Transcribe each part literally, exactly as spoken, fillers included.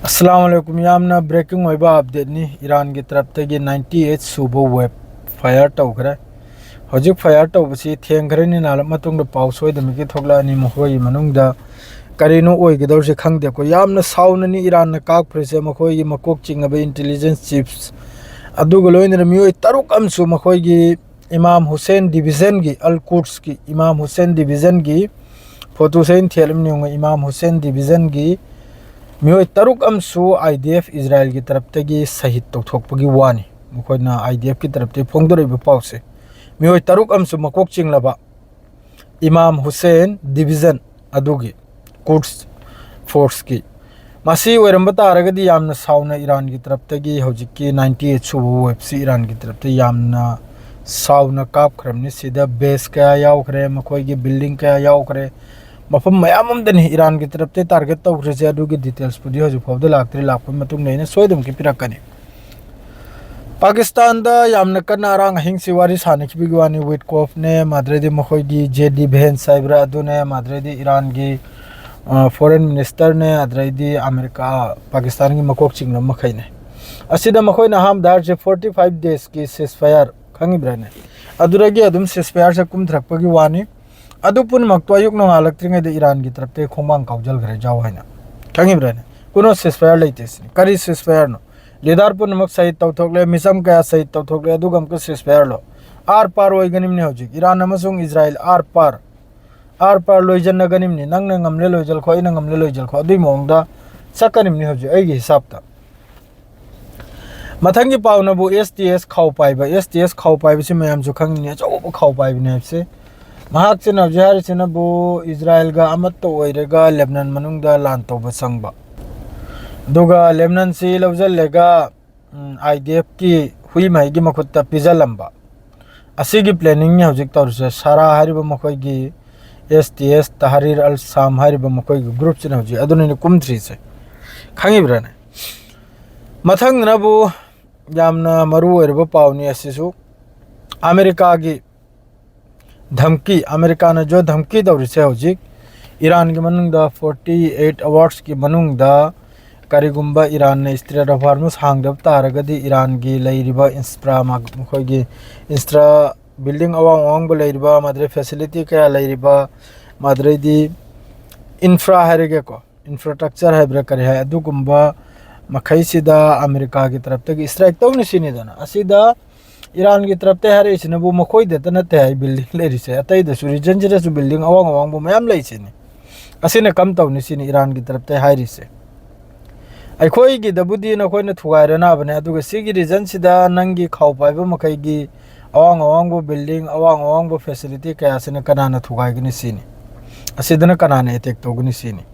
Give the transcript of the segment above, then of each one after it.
ꯑꯁꯂꯥꯃꯨ ꯑꯂꯥꯏꯀꯨꯝ꯫ ꯌꯥꯝꯅ ꯕ꯭ꯔꯦꯀꯤꯡ ꯑꯣꯏꯕ ꯑꯞꯗꯦꯠꯅꯤ꯫ ꯏꯔꯥꯟꯒꯤ ꯇꯔꯞꯇꯒꯤ ninety eight ꯁꯨꯕ ꯋꯦꯕ ꯐꯥꯌꯔ ꯇꯧꯈ꯭ꯔꯦ꯫ ꯍꯧꯖꯤꯛ ꯐꯥꯌꯔ ꯇꯧꯕꯁꯤ ꯊꯦꯡꯈ꯭ꯔꯅꯤ, ꯅꯥꯜꯂꯞ ꯃꯇꯨꯡꯗ ꯄꯥꯎ ꯁꯣꯏꯗꯅꯃꯛꯀꯤ ꯊꯣꯛꯂꯛꯑꯅꯤ꯫ ꯃꯈꯣꯏꯒꯤ ꯃꯅꯨꯡꯗ ꯀꯔꯤꯅꯣ ꯑꯣꯏꯒꯗꯧꯔꯤꯁꯦ ꯈꯪꯗꯦꯀꯣ꯫ ꯌꯥꯝꯅ ꯁꯥꯎꯅꯅꯤ ꯏꯔꯥꯟꯅ ꯀꯥꯞꯈ꯭ꯔꯤꯁꯦ꯫ ꯃꯈꯣꯏꯒꯤ ꯃꯀꯣꯛ ꯆꯤꯡꯉꯕ ꯏꯟꯇꯦꯂꯤꯖꯦꯟꯁ ꯆꯤꯐꯁ ꯑꯗꯨꯒ ꯂꯣꯏꯅꯅ ꯃꯤꯑꯣꯏ ꯇꯔꯨꯛ ꯑꯃꯁꯨ ꯃꯈꯣꯏꯒꯤ ꯏꯃꯥꯝ ꯍꯨꯁꯦꯟ ꯗꯤꯕꯤꯖꯟꯒꯤ, ꯑꯜ ꯀꯨꯠꯁꯀꯤ ꯏꯃꯥꯝ ꯍꯨꯁꯦꯟ ꯗꯤꯕꯤꯖꯟꯒꯤ ꯐꯣꯇꯣꯁꯦ ꯑꯩꯅ ꯊꯦꯠꯂꯝꯅꯤ ꯌꯦꯡꯉꯣ꯫ ꯏꯃꯥꯝ ꯍꯨꯁꯦꯟ ꯗꯤꯕꯤꯖꯟꯒꯤ ꯃꯤꯑꯣꯏ ꯇꯔꯨꯛ ꯑꯃꯁꯨ ꯑꯥꯏ ꯗꯤ ꯑꯦꯐ ꯏꯖꯔꯥꯌꯦꯜꯒꯤ ꯇꯔꯞꯇꯒꯤ ꯁꯍꯤꯗ ꯇꯧꯊꯣꯛꯄꯒꯤ ꯋꯥꯅꯤ꯫ ꯃꯈꯣꯏꯅ ꯑꯥꯏ ꯗꯤ ꯑꯦꯐꯀꯤ ꯇꯔꯞꯇꯒꯤ ꯐꯣꯡꯗꯣꯔꯛꯏꯕ ꯄꯥꯎꯁꯦ, ꯃꯤꯑꯣꯏ ꯇꯔꯨꯛ ꯑꯃꯁꯨ ꯃꯀꯣꯛ ꯆꯤꯡꯂꯕ ꯏꯃꯥꯝ ꯍꯨꯁꯦꯟ ꯗꯤꯕꯤꯖꯟ ꯑꯗꯨꯒꯤ ꯀꯨꯠꯁ ꯐꯣꯔꯁꯀꯤ꯫ ꯃꯁꯤ ꯑꯣꯏꯔꯝꯕ ꯇꯥꯔꯒꯗꯤ ꯌꯥꯝꯅ ꯁꯥꯎꯅ ꯏꯔꯥꯟꯒꯤ ꯇꯔꯞꯇꯒꯤ ꯍꯧꯖꯤꯛꯀꯤ ꯅꯥꯏꯟꯇꯤ ꯑꯩꯠ ꯁꯨꯕ ꯋꯦꯕꯁꯤ ꯏꯔꯥꯟꯒꯤ ꯇꯔꯞꯇ ꯌꯥꯝꯅ ꯁꯥꯎꯅ ꯀꯥꯞꯈ꯭ꯔꯕꯅꯤ꯫ ꯁꯤꯗ ꯕꯦꯁ ꯀꯌꯥ ꯌꯥꯎꯈ꯭ꯔꯦ, ꯃꯈꯣꯏꯒꯤ ꯕꯤꯜꯗꯤꯡ ꯀꯌꯥ ꯌꯥꯎꯈ꯭ꯔꯦ, ꯃꯐꯝ ꯃꯌꯥꯝ ꯑꯃꯗꯅꯤ ꯏꯔꯥꯟꯒꯤ ꯇꯔꯞꯇ ꯇꯥꯔꯒꯦꯠ ꯇꯧꯈ꯭ꯔꯤꯁꯦ꯫ ꯑꯗꯨꯒꯤ ꯗꯤꯇꯦꯜꯁꯄꯨꯗꯤ ꯍꯧꯖꯤꯛ ꯐꯥꯎꯗ ꯂꯥꯛꯇ꯭ꯔꯤ, ꯂꯥꯛꯄ ꯃꯇꯨꯡꯗ ꯑꯩꯅ ꯁꯣꯏꯗꯅꯃꯛꯀꯤ ꯄꯤꯔꯛꯀꯅꯤ꯫ ꯄꯥꯀꯤꯁꯇꯥꯟꯗ ꯌꯥꯝꯅ ꯀꯟꯅ ꯑꯔꯥꯡ ꯑꯍꯤꯡꯁꯤ ꯋꯥꯔꯤ ꯁꯥꯟꯅꯈꯤꯕꯒꯤ ꯋꯥꯅꯤ꯫ ꯋꯤꯠꯀꯣꯐꯅꯦ, ꯑꯗꯨꯗꯩꯗꯤ ꯃꯈꯣꯏꯒꯤ ꯖꯦ ꯗꯤ ꯚꯦꯟꯁ ꯍꯥꯏꯕ꯭ꯔꯥ ꯑꯗꯨꯅꯦ, ꯑꯗꯨꯗꯩꯗꯤ ꯏꯔꯥꯟꯒꯤ ꯐꯣꯔꯦꯟ ꯃꯤꯅꯤꯁꯇꯔꯅꯦ, ꯑꯗꯨꯗꯩꯗꯤ ꯑꯃꯦꯔꯤꯀꯥ, ꯄꯥꯀꯤꯁꯇꯥꯟꯒꯤ ꯃꯀꯣꯛ ꯆꯤꯡꯕ ꯃꯈꯩꯅꯦ꯫ ꯑꯁꯤꯗ ꯃꯈꯣꯏꯅ ꯑꯍꯥꯟꯕꯗ ꯍꯥꯏꯔꯤꯁꯦ ꯐꯣꯔꯇꯤ ꯐꯥꯏꯚ ꯗꯦꯖꯀꯤ ꯁꯤꯁ ꯐꯥꯌꯔ, ꯈꯪꯉꯤꯕ꯭ꯔꯥꯅꯦ? ꯑꯗꯨꯗꯒꯤ ꯑꯗꯨꯝ ꯁꯤꯁ ꯐꯥꯌꯔꯁꯦ ꯀꯨꯝꯊꯔꯛꯄꯒꯤ ꯋꯥꯅꯤ꯫ ꯑꯗꯨ ꯄꯨꯝꯅꯃꯛꯇꯣ ꯑꯌꯨꯛ ꯅꯣꯡꯉꯥꯜꯂꯛꯇ꯭ꯔꯤꯉꯩꯗ ꯏꯔꯥꯟꯒꯤ ꯇꯔꯞꯇꯒꯤ ꯈꯣꯡꯕꯥꯡ ꯀꯥꯎꯖꯜꯈ꯭ꯔꯦ ꯖꯥꯎ ꯍꯥꯏꯅ, ꯈꯪꯉꯤꯕ꯭ꯔꯥꯅꯦ? ꯀꯨꯅꯣ ꯁꯤꯁ ꯐꯥꯌꯔ ꯂꯩꯇꯦ ꯁꯤꯅꯤ꯫ ꯀꯔꯤ ꯁꯤꯁ ꯐꯥꯌꯔꯅꯣ? ꯂꯤꯗꯔ ꯄꯨꯝꯅꯃꯛ ꯁꯍꯤꯗ ꯇꯧꯊꯣꯛꯂꯦ, ꯃꯤꯆꯝ ꯀꯌꯥ ꯁꯍꯤꯗ ꯇꯧꯊꯣꯛꯂꯦ, ꯑꯗꯨꯒ ꯑꯃꯨꯛꯀ ꯁꯤꯁ ꯐꯥꯌꯔꯂꯣ? ꯑꯥꯔ ꯄꯥꯔ ꯑꯣꯏꯒꯅꯤꯕꯅꯦ ꯍꯧꯖꯤꯛ꯫ ꯏꯔꯥꯟ ꯑꯃꯁꯨꯡ ꯏꯖꯔꯥꯌꯦꯜ ꯑꯥꯔ ꯄꯥꯔ, ꯑꯥꯔ ꯄꯥꯔ ꯂꯣꯏꯖꯟꯅꯒꯅꯤꯕꯅꯤ꯫ ꯅꯪꯅ ꯉꯝꯂꯦ ꯂꯣꯏꯖꯜꯈꯣ, ꯑꯩꯅ ꯉꯝꯂꯦ ꯂꯣꯏꯖꯜꯈꯣ, ꯑꯗꯨꯒꯤ ꯃꯑꯣꯡꯗ ꯆꯠꯀꯅꯤꯕꯅꯤ ꯍꯧꯖꯤꯛ ꯑꯩꯒꯤ ꯍꯤꯁꯥꯞꯇ꯫ ꯃꯊꯪꯒꯤ ꯄꯥꯎꯅꯕꯨ ꯑꯦꯁ ꯇꯤ ꯑꯦꯁ ꯈꯥꯎ ꯄꯥꯏꯕ꯫ ꯑꯦꯁ ꯇꯤ ꯑꯦꯁ ꯈꯥꯎ ꯄꯥꯏꯕꯁꯤ ꯃꯌꯥꯝꯁꯨ ꯈꯪꯉꯤꯅꯤ, ꯑꯆꯧꯕ ꯈꯥꯎ ꯄꯥꯏꯕꯅꯤ ꯍꯥꯏꯕꯁꯦ꯫ ꯃꯍꯥꯛꯁꯤꯅ ꯍꯧꯖꯤꯛ ꯍꯥꯏꯔꯤꯁꯤꯅꯕꯨ ꯏꯖꯔꯥꯌꯦꯜꯒ ꯑꯃꯠꯇ ꯑꯣꯏꯔꯒ ꯂꯦꯕꯅꯟ ꯃꯅꯨꯡꯗ ꯂꯥꯟ ꯇꯧꯕ ꯆꯪꯕ, ꯑꯗꯨꯒ ꯂꯦꯕꯅꯟꯁꯤ ꯂꯧꯁꯤꯜꯂꯒ, ꯎꯝ, ꯑꯥꯏ ꯗꯤ ꯑꯦꯐꯀꯤ ꯍꯨꯏ ꯃꯍꯩꯒꯤ ꯃꯈꯨꯠꯇ ꯄꯤꯖꯜꯂꯝꯕ꯫ ꯑꯁꯤꯒꯤ ꯄ꯭ꯂꯦꯅꯤꯡꯅꯤ ꯍꯧꯖꯤꯛ ꯇꯧꯔꯤꯁꯦ꯫ ꯁꯥꯔꯥ ꯍꯥꯏꯔꯤꯕ ꯃꯈꯣꯏꯒꯤ ꯑꯦꯁ ꯇꯤ ꯑꯦꯁ ꯇꯍꯔꯤꯔ ꯑꯜ ꯁꯥꯝ ꯍꯥꯏꯔꯤꯕ ꯃꯈꯣꯏꯒꯤ ꯒ꯭ꯔꯨꯞꯁꯤꯅ ꯍꯧꯖꯤꯛ ꯑꯗꯨꯅꯤꯅ ꯀꯨꯝꯊ꯭ꯔꯤꯁꯦ, ꯈꯪꯉꯤꯕ꯭ꯔꯥꯅꯦ? ꯃꯊꯪꯗꯅꯕꯨ ꯌꯥꯝꯅ ꯃꯔꯨ ꯑꯣꯏꯔꯕ ꯄꯥꯎꯅꯤ ꯑꯁꯤꯁꯨ꯫ ꯑꯃꯦꯔꯤꯀꯥꯒꯤ ꯙꯝꯀꯤ, ꯑꯃꯦꯔꯤꯀꯥꯅ ꯖꯣ ꯙꯝꯀꯤ ꯇꯧꯔꯤꯁꯦ ꯍꯧꯖꯤꯛ꯫ ꯏꯔꯥꯟꯒꯤ ꯃꯅꯨꯡꯗ ꯐꯣꯔꯇꯤ ꯑꯩꯠ ꯑꯋꯥꯔꯁꯀꯤ ꯃꯅꯨꯡꯗ ꯀꯔꯤꯒꯨꯝꯕ ꯏꯔꯥꯟꯅ Strait of Hormuz ꯍꯥꯡꯗꯕ ꯇꯥꯔꯒꯗꯤ, ꯏꯔꯥꯟꯒꯤ ꯂꯩꯔꯤꯕ ꯏꯟꯐ꯭ꯔꯥ, ꯃꯈꯣꯏꯒꯤ ꯏꯟꯐ꯭ꯔꯥ, ꯕꯤꯜꯗꯤꯡ ꯑꯋꯥꯡ ꯑꯋꯥꯡꯕ ꯂꯩꯔꯤꯕ, ꯃꯗꯨꯗꯩ ꯐꯦꯁꯤꯂꯤꯇꯤ ꯀꯌꯥ ꯂꯩꯔꯤꯕ, ꯃꯗꯨꯗꯩꯗꯤ ꯏꯟꯐ꯭ꯔꯥ ꯍꯥꯏꯔꯒꯦꯀꯣ, ꯏꯟꯐ꯭ꯔꯥꯁ꯭ꯇ꯭ꯔꯛꯆꯔ ꯍꯥꯏꯕ꯭ꯔꯥ ꯀꯔꯤ ꯍꯥꯏ, ꯑꯗꯨꯒꯨꯝꯕ ꯃꯈꯩꯁꯤꯗ ꯑꯃꯦꯔꯤꯀꯥꯒꯤ ꯇꯔꯞꯇꯒꯤ ꯁ꯭ꯇ꯭ꯔꯥꯏꯛ ꯇꯧꯅꯤ ꯁꯤꯅꯤꯗꯅ꯫ ꯑꯁꯤꯗ ꯏꯔꯥꯟꯒꯤ ꯇꯔꯞꯇ ꯍꯥꯏꯔꯛꯏꯁꯤꯅꯕꯨ ꯃꯈꯣꯏꯗꯇ ꯅꯠꯇꯦ ꯍꯥꯏ, ꯕꯤꯜꯗꯤꯡ ꯂꯩꯔꯤꯁꯦ, ꯑꯇꯩꯗꯁꯨ, ꯔꯤꯖꯟꯁꯤꯗꯁꯨ ꯕꯤꯜꯗꯤꯡ ꯑꯋꯥꯡ ꯑꯋꯥꯡꯕ ꯃꯌꯥꯝ ꯂꯩꯁꯤꯅꯤ꯫ ꯑꯁꯤꯅ ꯀꯝ ꯇꯧꯅꯤ ꯁꯤꯅꯤ ꯏꯔꯥꯟꯒꯤ ꯇꯔꯞꯇ ꯍꯥꯏꯔꯤꯁꯦ꯫ ꯑꯩꯈꯣꯏꯒꯤꯗꯕꯨꯗꯤ ꯅꯈꯣꯏꯅ ꯊꯨꯒꯥꯏꯔꯅꯕꯅꯦ, ꯑꯗꯨꯒ ꯁꯤꯒꯤ ꯔꯤꯖꯟꯁꯤꯗ ꯅꯪꯒꯤ ꯈꯥꯎ ꯄꯥꯏꯕ ꯃꯈꯩꯒꯤ ꯑꯋꯥꯡ ꯑꯋꯥꯡꯕ ꯕꯤꯜꯗꯤꯡ, ꯑꯋꯥꯡ ꯑꯋꯥꯡꯕ ꯐꯦꯁꯤꯂꯤꯇꯤ ꯀꯌꯥꯁꯤꯅ ꯀꯅꯥꯅ ꯊꯨꯒꯥꯏꯒꯅꯤ ꯁꯤꯅꯤ? ꯑꯁꯤꯗꯅ ꯀꯅꯥꯅ ꯑꯦꯇꯦꯛ ꯇꯧꯒꯅꯤ ꯁꯤꯅꯤ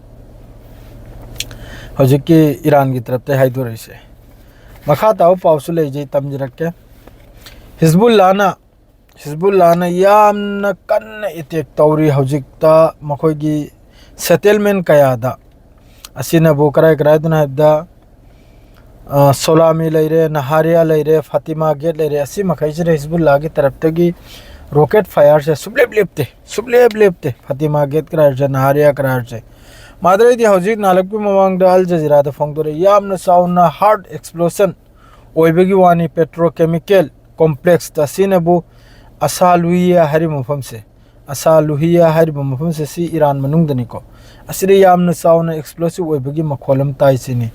ꯍꯧꯖꯤꯛꯀꯤ ꯏꯔꯥꯟꯒꯤ ꯇꯔꯞꯇ ꯍꯥꯏꯗꯣꯔꯛꯏꯁꯦ꯫ ꯃꯈꯥ ꯇꯥꯕ ꯄꯥꯎꯁꯨ ꯂꯩꯖꯩ, ꯇꯝꯖꯔꯛꯀꯦ꯫ ꯍꯤꯖꯕꯨꯜꯂꯥꯅ, ꯍꯤꯖꯕꯨꯜꯂꯥꯅ ꯌꯥꯝꯅ ꯀꯟꯅ ꯑꯦꯇꯦꯛ ꯇꯧꯔꯤ ꯍꯧꯖꯤꯛꯇ ꯃꯈꯣꯏꯒꯤ ꯁꯦꯇꯜꯃꯦꯟ ꯀꯌꯥꯗ꯫ ꯑꯁꯤꯅꯕꯨ ꯀꯔꯥꯏ ꯀꯔꯥꯏꯗꯅꯣ ꯍꯥꯏꯕꯗ, ꯑ, ꯁꯣꯂꯥꯃꯤ ꯂꯩꯔꯦ, ꯅꯍꯥꯔꯤꯌꯥ ꯂꯩꯔꯦ, ꯐꯥꯇꯤꯃꯥ ꯒꯦꯠ ꯂꯩꯔꯦ, ꯑꯁꯤ ꯃꯈꯩꯁꯤꯗ ꯍꯤꯖꯕꯨꯜꯂꯥꯒꯤ ꯇꯔꯞꯇꯒꯤ ꯔꯣꯀꯦꯠ ꯐꯥꯌꯔꯁꯦ ꯁꯨꯞꯂꯦꯞ ꯂꯦꯞꯇꯦ, ꯁꯨꯞꯂꯦꯞ ꯂꯦꯞꯇꯦ꯫ ꯐꯥꯇꯤꯃꯥ ꯒꯦꯠ ꯀꯔꯥꯏꯁꯦ, ꯅꯍꯥꯔꯤꯌꯥ ꯀꯔꯥꯏꯁꯦ꯫ ꯃꯥꯗꯔꯩꯗꯤ ꯍꯧꯖꯤꯛ ꯅꯍꯥꯟꯂꯛꯄꯤ ꯃꯃꯥꯡꯗ ꯑꯜ ꯖꯖꯤꯔꯥꯗ ꯐꯣꯡꯗꯣꯔꯛꯏ, ꯌꯥꯝꯅ ꯆꯥꯎꯅ ꯍꯥꯔꯠ ꯑꯦꯛꯁꯄ꯭ꯂꯣꯁꯟ ꯑꯣꯏꯕꯒꯤ ꯋꯥꯅꯤ, ꯄꯦꯇ꯭ꯔꯣꯀꯦꯃꯤꯀꯦꯜ ꯀꯣꯝꯄ꯭ꯂꯦꯛꯁꯇ, ꯑꯁꯤꯅꯕꯨ ꯑꯁꯥ ꯂꯨꯍꯤꯌꯥ ꯍꯥꯏꯔꯤꯕ ꯃꯐꯝꯁꯦ, ꯑꯁꯥ ꯂꯨꯍꯤꯌꯥ ꯍꯥꯏꯔꯤꯕ ꯃꯐꯝꯁꯦ, ꯁꯤ ꯏꯔꯥꯟ ꯃꯅꯨꯡꯗꯅꯤꯀꯣ꯫ ꯑꯁꯤꯗ ꯌꯥꯝꯅ ꯆꯥꯎꯅ ꯑꯦꯛꯁꯄ꯭ꯂꯣꯁꯤꯞ ꯑꯣꯏꯕꯒꯤ ꯃꯈꯣꯜ ꯑꯃ ꯇꯥꯏ ꯁꯤꯅꯤ,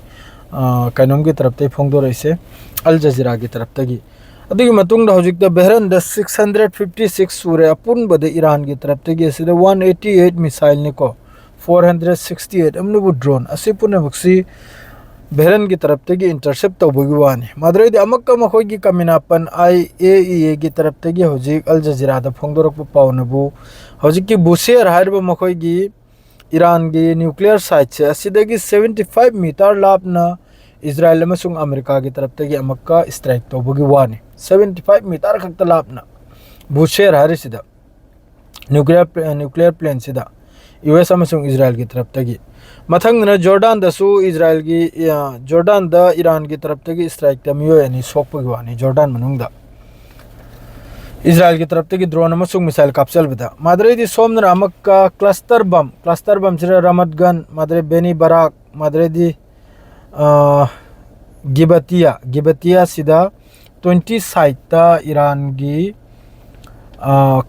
ꯑ, ꯀꯩꯅꯣꯝꯒꯤ ꯇꯔꯞꯇꯒꯤ ꯐꯣꯡꯗꯣꯔꯛꯏꯁꯦ, ꯑꯜ ꯖꯖꯤꯔꯥꯒꯤ ꯇꯔꯞꯇꯒꯤ꯫ ꯑꯗꯨꯒꯤ ꯃꯇꯨꯡꯗ ꯍꯧꯖꯤꯛꯇ ꯕꯦꯍꯔꯟꯗ six hundred fifty six ꯁꯨꯔꯦ ꯑꯄꯨꯟꯕꯗ ꯏꯔꯥꯟꯒꯤ ꯇꯔꯞꯇꯒꯤ, ꯑꯁꯤꯗ one eighty eight ꯃꯤꯁꯥꯏꯜꯅꯤꯀꯣ, four hundred sixty eight ꯑꯃꯅꯕꯨ ꯗ꯭ꯔꯣꯟ꯫ ꯑꯁꯤ ꯄꯨꯝꯅꯃꯛꯁꯤ ꯕꯦꯍꯔꯟꯒꯤ ꯇꯔꯞꯇꯒꯤ ꯏꯟꯇꯔꯁꯦꯞ ꯇꯧꯕꯒꯤ ꯋꯥꯅꯤ꯫ ꯃꯗꯨꯗꯩꯗꯤ ꯑꯃꯨꯛꯀ ꯃꯈꯣꯏꯒꯤ ꯀꯃꯤꯅꯥꯄꯟ IAEAꯒꯤ ꯇꯔꯞꯇꯒꯤ ꯍꯧꯖꯤꯛ ꯑꯜ ꯖꯖꯤꯔꯥꯗ ꯐꯣꯡꯗꯣꯔꯛꯄ ꯄꯥꯎꯅꯕꯨ, ꯍꯧꯖꯤꯛꯀꯤ ꯕꯨꯁꯦꯔ ꯍꯥꯏꯔꯤꯕ ꯃꯈꯣꯏꯒꯤ ꯏꯔꯥꯟꯒꯤ ꯅ꯭ꯌꯨꯀ꯭ꯂꯤꯌꯔ ꯁꯥꯏꯠꯁꯦ, ꯑꯁꯤꯗꯒꯤ seventy five meter ꯂꯥꯞꯅ ꯏꯖꯔꯥꯏꯜ ꯑꯃꯁꯨꯡ ꯑꯃꯦꯔꯤꯀꯥꯒꯤ ꯇꯔꯞꯇꯒꯤ ꯑꯃꯨꯛꯀ ꯁ꯭ꯇ꯭ꯔꯥꯏꯛ ꯇꯧꯕꯒꯤ ꯋꯥꯅꯤ꯫ Seventy five meter ꯈꯛꯇ ꯂꯥꯞꯅ ꯕꯨꯁꯦꯔ ꯍꯥꯏꯔꯤꯁꯤꯗ, ꯅ꯭ꯌꯨꯀ꯭ꯂꯤꯌꯔ, ꯅ꯭ꯌꯨꯀ꯭ꯂꯤꯌꯔ ꯄ꯭ꯂꯦꯟꯁꯤꯗ, ꯌꯨ ꯑꯦꯁ ꯑꯃꯁꯨꯡ ꯏꯖꯔꯥꯏꯜꯒꯤ ꯇꯔꯞꯇꯒꯤ꯫ ꯃꯊꯪꯗꯅ ꯖꯣꯔꯗꯥꯟꯗꯁꯨ ꯏꯖꯔꯥꯏꯜꯒꯤ, ꯑ, ꯖꯣꯔꯗꯥꯟꯗ ꯏꯔꯥꯟꯒꯤ ꯇꯔꯞꯇꯒꯤ ꯁ꯭ꯇ꯭ꯔꯥꯏꯛꯇ ꯃꯤꯑꯣꯏ ꯑꯅꯤ ꯁꯣꯛꯄꯒꯤ ꯋꯥꯅꯤ, ꯖꯣꯔꯗꯥꯟ ꯃꯅꯨꯡꯗ ꯏꯖꯔꯥꯏꯜꯒꯤ ꯇꯔꯞꯇꯒꯤ ꯗ꯭ꯔꯣꯟ ꯑꯃꯁꯨꯡ ꯃꯤꯁꯥꯏꯜ ꯀꯥꯞꯆꯜꯕꯗ꯫ ꯃꯗꯨꯗꯩꯗꯤ ꯁꯣꯝꯗꯅ ꯑꯃꯨꯛꯀ ꯀ꯭ꯂꯁꯇꯔ ꯕꯝ, ꯀ꯭ꯂꯁꯇꯔ ꯕꯝꯁꯤꯗ ꯔꯃꯠꯒꯟ, ꯃꯗꯨꯗꯩ ꯕꯦꯅꯤ ꯕꯔꯥꯛ, ꯃꯗꯨꯗꯩꯗꯤ ꯒꯤꯕꯇꯤꯌꯥ ꯒꯤꯕꯇꯤꯌꯥꯁꯤꯗ ꯇ꯭ꯋꯦꯟꯇꯤ ꯁꯥꯏꯠꯇ ꯏꯔꯥꯟꯒꯤ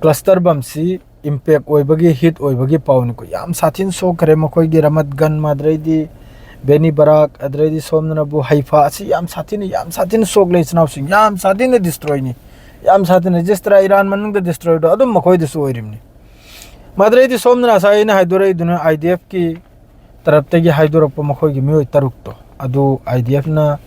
ꯀ꯭ꯂꯁꯇꯔ ꯕꯝꯁꯤ ꯏꯝꯄꯦꯛ ꯑꯣꯏꯕꯒꯤ, ꯍꯤꯠ ꯑꯣꯏꯕꯒꯤ ꯄꯥꯎꯅꯤꯀꯣ꯫ ꯌꯥꯝ ꯁꯥꯊꯤꯅ ꯁꯣꯛꯈ꯭ꯔꯦ ꯃꯈꯣꯏꯒꯤ ꯔꯃꯠ ꯒꯟ, ꯑꯗꯩꯗꯤ ꯕꯦꯅꯤ ꯕꯔꯥꯛ, ꯑꯗꯩꯗꯤ ꯁꯣꯝꯗꯅꯕꯨ ꯍꯩꯐꯥ, ꯑꯁꯤ ꯌꯥꯝ ꯁꯥꯊꯤꯅ, ꯌꯥꯝ ꯁꯥꯊꯤꯅ ꯁꯣꯛꯂꯦ ꯏꯆꯤꯟ ꯏꯅꯥꯎꯁꯤꯡ, ꯌꯥꯝ ꯁꯥꯊꯤꯅ ꯗꯤꯁꯇ꯭ꯔꯣꯏꯅꯤ꯫ ꯌꯥꯝ ꯁꯥꯊꯤꯅ ꯖꯁꯇ꯭ꯔꯥ ꯏꯔꯥꯟ ꯃꯅꯨꯡꯗ ꯗꯤꯁꯇ꯭ꯔꯣꯏꯗꯣ ꯑꯗꯨꯝ ꯃꯈꯣꯏꯗꯁꯨ ꯑꯣꯏꯔꯤꯕꯅꯤ꯫ ꯃꯗꯨꯗꯩꯗꯤ ꯁꯣꯝꯗꯅ ꯉꯁꯥꯏ ꯑꯩꯅ ꯍꯥꯏꯗꯣꯔꯛꯏꯗꯨꯅ IDF ꯀꯤ ꯇꯔꯞꯇꯒꯤ ꯍꯥꯏꯗꯣꯔꯛꯄ ꯃꯈꯣꯏꯒꯤ ꯃꯤꯑꯣꯏ ꯇꯔꯨꯛꯇꯣ ꯑꯗꯨ IDF ꯅ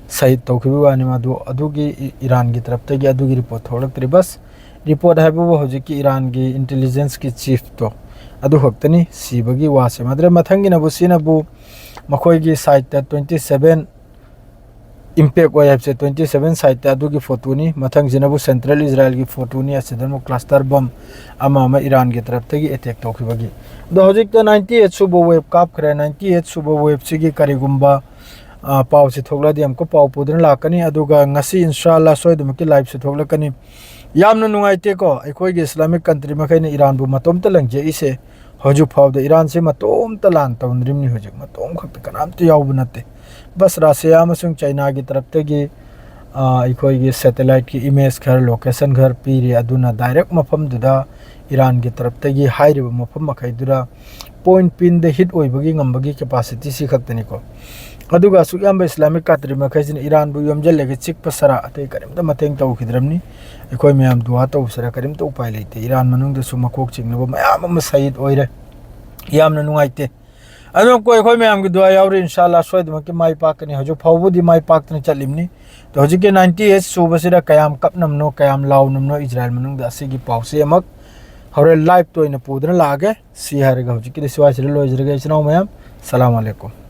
ꯁꯍꯤꯗ ꯇꯧꯈꯤꯕꯒꯤ ꯋꯥꯅꯤ꯫ ꯃꯗꯨ ꯑꯗꯨꯒꯤ ꯏ-, ꯏꯔꯥꯟꯒꯤ ꯇꯔꯞꯇꯒꯤ ꯑꯗꯨꯒꯤ ꯔꯤꯄꯣꯔꯠ ꯊꯣꯛꯂꯛꯇ꯭ꯔꯤ꯫ ꯕꯁ, ꯔꯤꯄꯣꯔꯠ ꯍꯥꯏꯕꯕꯨ ꯍꯧꯖꯤꯛꯀꯤ ꯏꯔꯥꯟꯒꯤ ꯏꯟꯇꯦꯂꯤꯖꯦꯟꯁꯀꯤ ꯆꯤꯐꯇꯣ ꯑꯗꯨ ꯈꯛꯇꯅꯤ ꯁꯤꯕꯒꯤ ꯋꯥꯁꯦ꯫ ꯃꯗꯨꯗ ꯃꯊꯪꯒꯤꯅꯕꯨ ꯁꯤꯅꯕꯨ ꯃꯈꯣꯏꯒꯤ ꯁꯥꯏꯠꯇ ꯇ꯭ꯋꯦꯟꯇꯤ ꯁꯚꯦꯟ ꯏꯝꯄꯦꯛ ꯑꯣꯏ ꯍꯥꯏꯕꯁꯦ ꯇ꯭ꯋꯦꯟꯇꯤ ꯁꯚꯦꯟ ꯁꯥꯏꯠꯇ ꯑꯗꯨꯒꯤ ꯐꯣꯇꯣꯅꯤ꯫ ꯃꯊꯪꯁꯤꯅꯕꯨ ꯁꯦꯟꯇ꯭ꯔꯦꯜ ꯏꯖꯔꯥꯏꯜꯒꯤ ꯐꯣꯇꯣꯅꯤ꯫ ꯑꯁꯤꯗ ꯑꯃꯨꯛ ꯀ꯭ꯂꯁꯇꯔ ꯕꯝ ꯑꯃ ꯑꯃ ꯏꯔꯥꯟꯒꯤ ꯇꯔꯞꯇꯒꯤ ꯑꯦꯇꯦꯛ ꯇꯧꯈꯤꯕꯒꯤ꯫ ꯑꯗꯣ ꯍꯧꯖꯤꯛꯇ ꯅꯥꯏꯟꯇꯤ ꯑꯩꯠ ꯁꯨꯕ ꯋꯦꯕ ꯀꯥꯞꯈ꯭ꯔꯦ꯫ ꯅꯥꯏꯟꯇꯤ ꯑꯩꯠ ꯁꯨꯕ ꯋꯦꯕꯁꯤꯒꯤ ꯀꯔꯤꯒꯨꯝꯕ, ꯑ, ꯄꯥꯎꯁꯤ ꯊꯣꯛꯂꯛꯑꯗꯤ ꯑꯃꯨꯛꯀ ꯄꯥꯎ ꯄꯨꯗꯨꯅ ꯂꯥꯛꯀꯅꯤ꯫ ꯑꯗꯨꯒ ꯉꯁꯤ ꯏꯟꯁꯥ ꯑꯜꯂꯥ ꯁꯣꯏꯗꯅꯃꯛꯀꯤ ꯂꯥꯏꯚꯁꯨ ꯊꯣꯛꯂꯛꯀꯅꯤ꯫ ꯌꯥꯝꯅ ꯅꯨꯡꯉꯥꯏꯇꯦꯀꯣ, ꯑꯩꯈꯣꯏꯒꯤ ꯏꯁꯂꯥꯃꯤꯛ ꯀꯟꯇ꯭ꯔꯤ ꯃꯈꯩꯅ ꯏꯔꯥꯟꯕꯨ ꯃꯇꯣꯝꯇ ꯂꯪꯖꯛꯏꯁꯦ꯫ ꯍꯧꯖꯤꯛ ꯐꯥꯎꯗ ꯏꯔꯥꯟꯁꯦ ꯃꯇꯣꯝꯇ ꯂꯥꯟ ꯇꯧꯅꯔꯤꯕꯅꯤ꯫ ꯍꯧꯖꯤꯛ ꯃꯇꯣꯝ ꯈꯛꯇ ꯀꯅꯥꯝꯇ ꯌꯥꯎꯕ ꯅꯠꯇꯦ꯫ ꯕꯁ, ꯔꯁꯤꯌꯥ ꯑꯃꯁꯨꯡ ꯆꯥꯏꯅꯥꯒꯤ ꯇꯔꯞꯇꯒꯤ, ꯑ, ꯑꯩꯈꯣꯏꯒꯤ ꯁꯦꯇꯦꯂꯥꯏꯠꯀꯤ ꯏꯃꯦꯖ ꯈꯔ, ꯂꯣꯀꯦꯁꯟ ꯈꯔ ꯄꯤꯔꯤ꯫ ꯑꯗꯨꯅ ꯗꯥꯏꯔꯦꯛ ꯃꯐꯝꯗꯨꯗ, ꯏꯔꯥꯟꯒꯤ ꯇꯔꯞꯇꯒꯤ ꯍꯥꯏꯔꯤꯕ ꯃꯐꯝ ꯃꯈꯩꯗꯨꯗ ꯄꯣꯏꯟ ꯄꯤꯟꯗ ꯍꯤꯠ ꯑꯣꯏꯕꯒꯤ ꯉꯝꯕꯒꯤ ꯀꯦꯄꯥꯁꯤꯇꯤ ꯁꯤ ꯈꯛꯇꯅꯤꯀꯣ꯫ ꯑꯗꯨꯒ ꯑꯁꯨꯛ ꯌꯥꯝꯕ ꯏꯁꯂꯥꯃꯤꯛ ꯀꯟꯇ꯭ꯔꯤ ꯃꯈꯩꯁꯤꯅ ꯏꯔꯥꯟꯕꯨ ꯌꯣꯝꯁꯤꯜꯂꯒ ꯆꯤꯛꯄ ꯁꯔꯥ ꯑꯇꯩ ꯀꯔꯤꯝꯇ ꯃꯇꯦꯡ ꯇꯧꯈꯤꯗ꯭ꯔꯕꯅꯤ꯫ ꯑꯩꯈꯣꯏ ꯃꯌꯥꯝ ꯗꯨꯋꯥ ꯇꯧꯕꯁꯤꯗ ꯀꯔꯤꯝꯇ ꯎꯄꯥꯏ ꯂꯩꯇꯦ꯫ ꯏꯔꯥꯟ ꯃꯅꯨꯡꯗꯁꯨ ꯃꯀꯣꯛ ꯆꯤꯡꯅꯕ ꯃꯌꯥꯝ ꯑꯃ ꯁꯍꯤꯗ ꯑꯣꯏꯔꯦ꯫ ꯌꯥꯝꯅ ꯅꯨꯡꯉꯥꯏꯇꯦ꯫ ꯑꯗꯨꯅ ꯀꯣ ꯑꯩꯈꯣꯏ ꯃꯌꯥꯝꯒꯤ ꯗꯨꯋꯥ ꯌꯥꯎꯔꯤ, ꯏꯟꯁꯥ ꯑꯜꯂꯥ ꯁꯣꯏꯗꯅꯃꯛꯀꯤ ꯃꯥꯏ ꯄꯥꯛꯀꯅꯤ꯫ ꯍꯧꯖꯤꯛ ꯐꯥꯎꯕꯗꯤ ꯃꯥꯏ ꯄꯥꯛꯇꯅ ꯆꯠꯂꯤꯕꯅꯤ꯫ ꯑꯗꯣ ꯍꯧꯖꯤꯛꯀꯤ ꯅꯥꯏꯟꯇꯤ ꯑꯩꯠ ꯁꯨꯕꯁꯤꯗ ꯀꯌꯥꯝ ꯀꯞꯅꯕꯅꯣ, ꯀꯌꯥꯝ ꯂꯥꯎꯅꯕꯅꯣ ꯏꯖꯔꯥꯏꯜ ꯃꯅꯨꯡꯗ, ꯑꯁꯤꯒꯤ ꯄꯥꯎꯁꯦ ꯑꯃꯨꯛ ꯍꯣꯔꯦꯟ ꯂꯥꯏꯚꯇ ꯑꯣꯏꯅ ꯄꯨꯗꯨꯅ ꯂꯥꯛꯑꯒꯦ꯫ ꯁꯤ ꯍꯥꯏꯔꯒ ꯍꯧꯖꯤꯛꯀꯤꯗꯤ ꯁ꯭ꯋꯥꯏꯁꯤꯗ ꯂꯣꯏꯖꯔꯒꯦ ꯏꯆꯤꯟ ꯏꯅꯥꯎ ꯃꯌꯥꯝ꯫ ꯁꯂꯥꯝ ꯑꯂꯩꯀꯨꯝ꯫